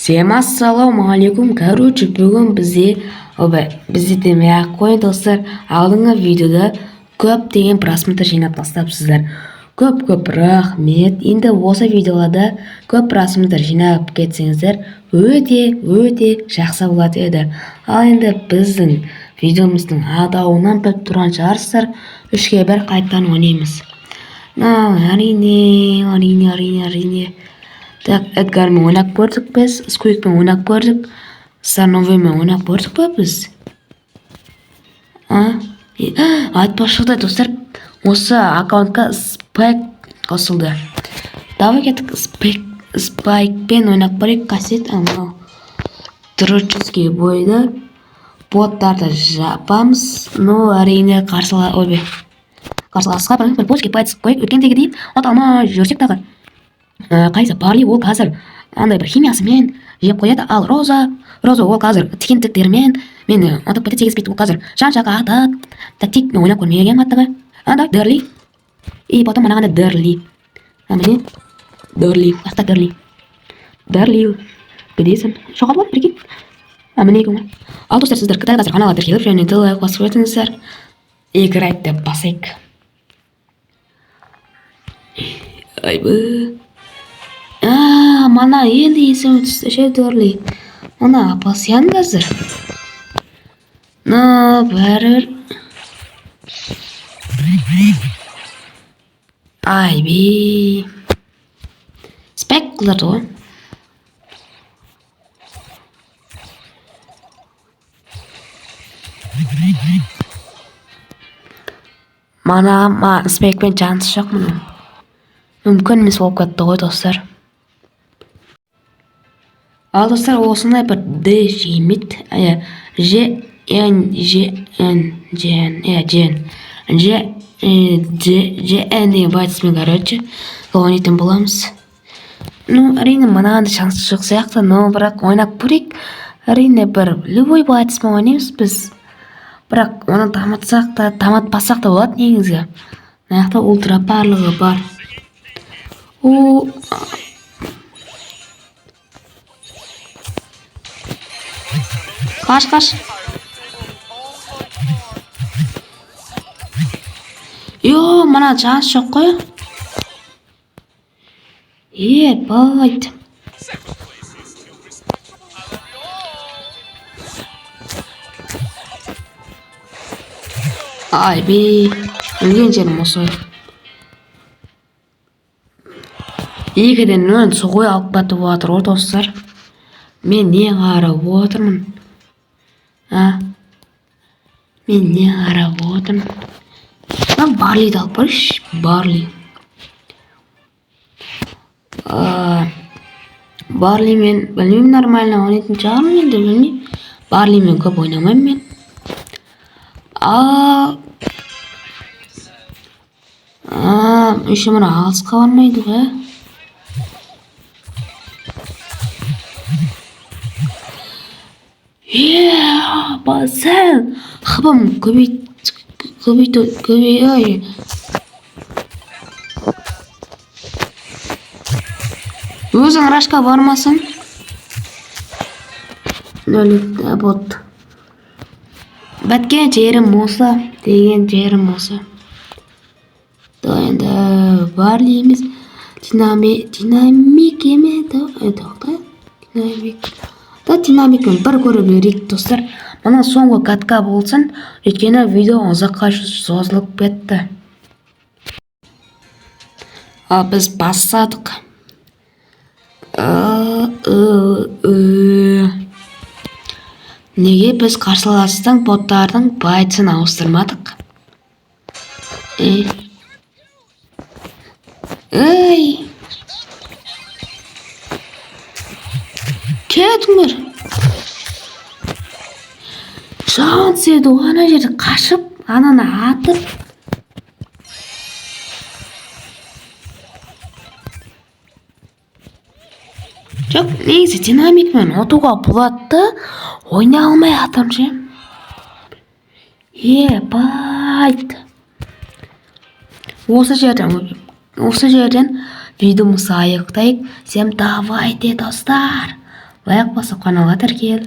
Всем ассалаумағалейкум. Короче, бүгін бізде, ойбай, бізде демей ақ қояйын, достар. Алдыңғы видеода көптеген просмотр жинап тастапсыздар. Көп көп рахмет. Енді осы видеоларда көп просмотр жинап кетсеңіздер, өте өте жақсы болады еді. Ал енді біздің видеомыздың атауынан біліп тұрған шығарсыздар, 3-1 қайтадан ойнаймыз. Әрине, әрине, әрине, әрине. Так, Эдгармен ойнап көрдік біз, Сквикпен ойнап көрдік, Старновыймен ойнап көрдік па біз? А? Айтпақшы да, достар, осы аккаунтқа Спайк қосылды. Давай кеттік, Спайкпен ойнап көрейік. Қасиет, мынау трудческий бойды боттарды жапамыз. Но әрине қарсыла, ойбай. Қарсыласқа бір бочки пайыз қойып, өткендегідей от алмай жүрсек тағы. Қайсы Барли ол қазір андай бір химиясымен жеп қояды, ал Роза ол қазір тікендіктерімен мені ұтып кетеді, тегіспейді, ол қазір жан жаққа атады. Так, тек мен ойнап көрмегенмін аттығы. Анда Дерли, и потом анағанда Дерли, а міне Дерли, жақта Дерли, Дерли где сің, жоғалып алды, прикинь. А міне екен ғой. Ал достар, сіздер дәл қазір каналға тіркеліп және де лайк басып өтіңіздер. Играть деп басайық. Айбы, а мана енді есіме түсті ше, Дерли мына апасиян қазір, но бәрібір. Айби, спек қылдырды ғой. Мана спекпен шансы жоқ мұның, мүмкін емес болып кетті ғой, достар. Ал достар, осындай бір д жемит, ж н ж н ж н, иә, ж н ж ж ж н деген байтысымен, короче, ойнайтын боламыз. Ну, әрине, мынаған да шанс жоқ сияқты, но бірақ ойнап көрейік. Әрине, бір любой байтыспен ойнаймыз біз, бірақ оны дамытсақ та, дамытпасақ та болады негізі. Мына жақта ультра барлығы бар. О, қаш, қаш! Йо, мына шанс жоқ қой. Ебать, айби, өлген жерім осы. 2-0 соғой алып кетіп жатыр ғой, достар. Мен не қарап отырмын, а? Мен не қарап отырмын? Мына Барлиді алып барайықшы. Барли, Барлимен білмеймін, нормально ойнайтын шығармын енді, білмеймін. Барлимен көп ойнамаймын мен. А, еще мына алысқа бармайды ғой. Е, сәл хбым көбейт, көбейту, көбей, ой. Өзің рашка бармасың. Нөл болды. Біткен жерім осы, деген жерім осы. Да, енді Барли емес, динамик еме, тоқта, динамик. Да, динамикпен бір көріп берейік, достар. Мына соңғы катка болсын, өйткені видео ұзаққа созылып кетті. А біз бастадық. Неге біз қарсыластың боттардың байтсын ауыстырмадық? Ей! Кетіңдер. Шанс еді ғой, ана жерде қашып, ананы атып. Жоқ, негізі динамикмен ұтуға болады да, ойнай алмай жатырмын ше. Ебать. Осы жерден видеомызды аяқтайық. Всем давайте, достар. Лайк басып, каналға тіркел.